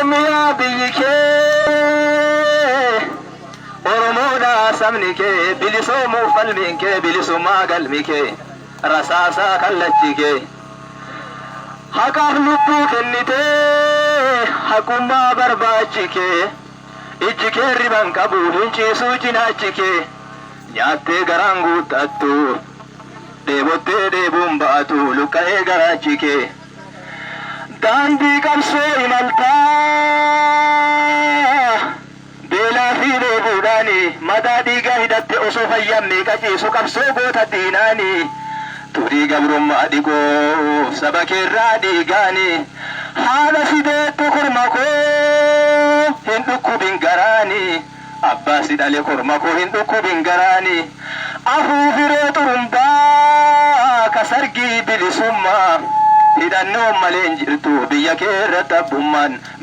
Oromiyaa biyyi kee, Oromoodha sabni kee, bilisoomuuf falmiin kee, bilisummaa galmi kee, rasaasaa kallachi kee. Haqaaf lubbuu kennitee, haqummaa barbaachi kee, ijji kee riban qabu, hin ciisuu cinaachi kee, nyaattee garaan guuttattu, dheebottee dheebuun ba'atu, luqqa'ee garaachi kee. Daandii qabsoo imaltaa, beelaa fi dheebuudhaani, madaa dhiigaa hidhatte, osoo fayyaan meeqa ciisu qabsoo goota diinaani. Turii gabrummaa dhiqoof saba keerraa dhiigaani, haadha sideettu korma koo hin dhukkubin garaani, abbaa si dhale korma koo hin dhukkubin garaani. Afuufiree xurumbaa ka sargii bilisummaa, hidhannoo malee hin jirtu biyya kee irratti abbummaan.